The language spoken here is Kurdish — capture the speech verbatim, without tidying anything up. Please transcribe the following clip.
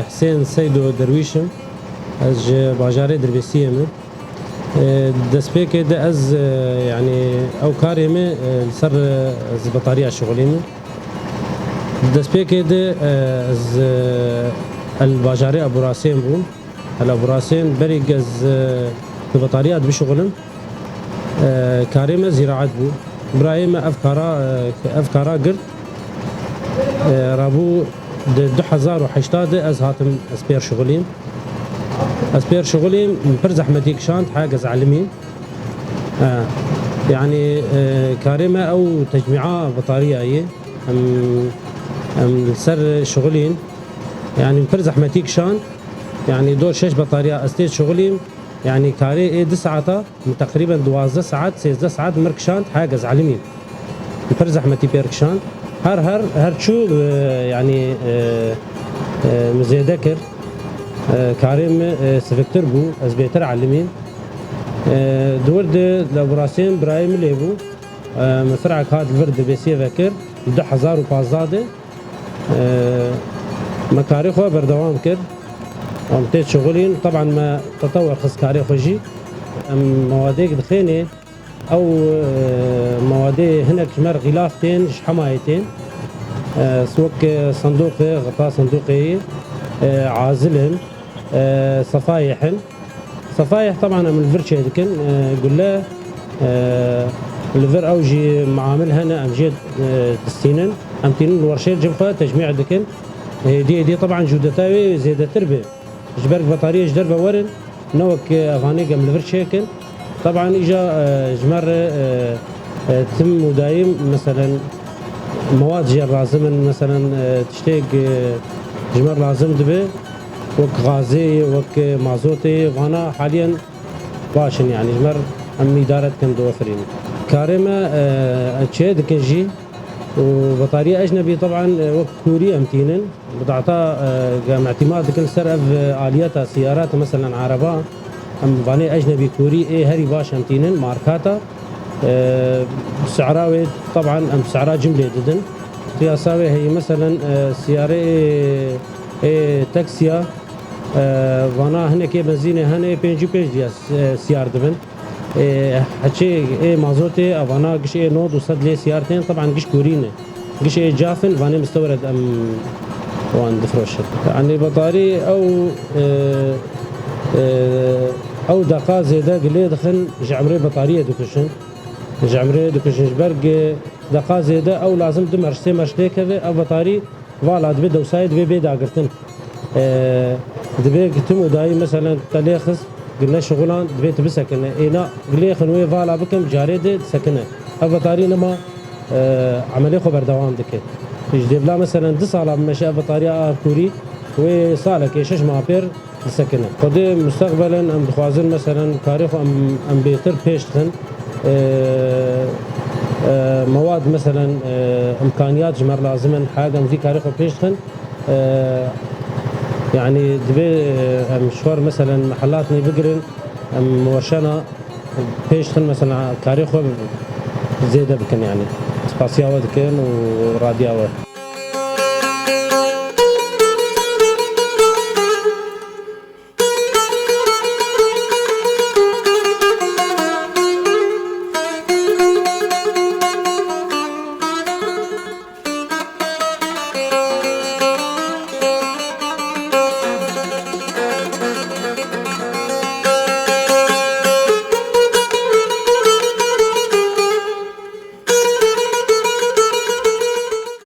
Husên Seydo Derwîş im. Ez ji bajarê Dirbêsiyê me. E, destpêkê de ez, e, yanî ew karê me, e, li ser, e, ez betariya şixulînim. Destpêkê de, e, ez, e, el bajarê Aburasên bûm. El Aburasên berî ez, e, di betariya dibişixulim. E, karê me zîraet bû. Birayê me ev kara, e, ev kara girt. E, rabû di du hezar û heşta de ez hatim ez pêr şixulîm. Ez pêr şixulîm, pir zehmetî kişand, hek ez elimîm. E, yanî, e, karê me ew tecmîa betariyayê. Em, em li ser şixulîn. Yanî pir zehmetî kişand. Yanî dor şeş betariya ez tê şixulîm. Yanî karê ê du saeta, min teqrîben duwazdeh saet, sêzdeh saet mir kişand, hek ez elimîm. Pir zehmetî pêr kişand. Her, her, her çû, e, yanî, e, e, min zêde kir. E, karê min, e, siviktir bû, ez bêtir elimîm. E, di wir de laborasiyên birayê min lê bû. E, min firek hat li vir Dirbêsiyê vekir, du hezar û pazdeh de. E, me karê xwe berdewam kir. Em tê şixulîn. Teban me tetewer xist karê xwe jî. Em mewadêk dixênê. Ew, e, mewadê hinek ji me re xîlaf tên, ji Hemayê tên. E, wek, e, sindoqê, xeta sindoqê yê, e, azil in, e, sefayê hin. Sefayê teban em li vir çêdikin, e, gule, e, li vir ew jî miamil hene, em jê, e, distînin. Em tînin li werşê cem xwe tecmî dikin. Hêdî hêdî teban cûdeta wê zêdetir be. Ji ber betariyê ji derve werin, ne wek evanê em li vir çêkin. Teban îja, e, ji me re, e, e, tim û dayîm, meselen, mewad jê lazim in, meselen, e, tiştêk, e, ji me re lazim dibe, wek gazê, wek mazotê, vana haliyen baş in, yanî ji me re em îdare dikin, diwefirînin. Karê me, e, çê dikin jî û betariya ecnebî, teban, e, wek kûrî em tînin. Bidata, e, em îtîmad dikin ser ev, e, aliyeta siyarata, meselen, araba, em vanê ecnebî kûrî ê herî baş em tînin, markata. E, sera wê, teban, em sera cimlê didin. Qiyasa wê heye, meselen, e, siyarê ê, ê taksiya, e, vana hinekê benzînê hene, ê pêncî pênc diya, e, siyar dibin. Ê, heçê ê mazotê, evana giş ê nod û sed lê siyar tên, teban giş kûrî ne. Giş ê caf in, vanê mistewre em wan difroşin. Yanî betarî ew, e, e, ew deqa zêde gilê dixin, ji emrê betariyê dikuşin. Ji emrê dikuşin, ji ber gi deqa zêde ew lazim du merş, sê merş lê keve, ev betarî vala dibe, dewsayê dibe bê dagirtin. E, dibe ki tim û dayî, meselen, te lê xist, gile şixulan, dibe tu bisekine. Êna gilê xin wê vala bikim, carê de disekine. Ev betarî nema, e, emelê xwe berdewam dike. Ji dêvla, meselen, du sala bimeşe ev betariya a kûrî, wê salekê şeş mah pêr disekine. Xwedê mustaqbelen em dixwazin, meselen, karê xwe em, em bêtir pêş dixin. E, e, mewad, meselen, e, imkaniyat ji me re lazim in, hek em vî karê xwe pêş dixin. E, yanî divê, e, em ji xwe re, meselen, mehelatnê bigirin, em werşena pêş dixin, meselen, karê xwe zêde bikin, yanî spasiya we dikin û radiya we.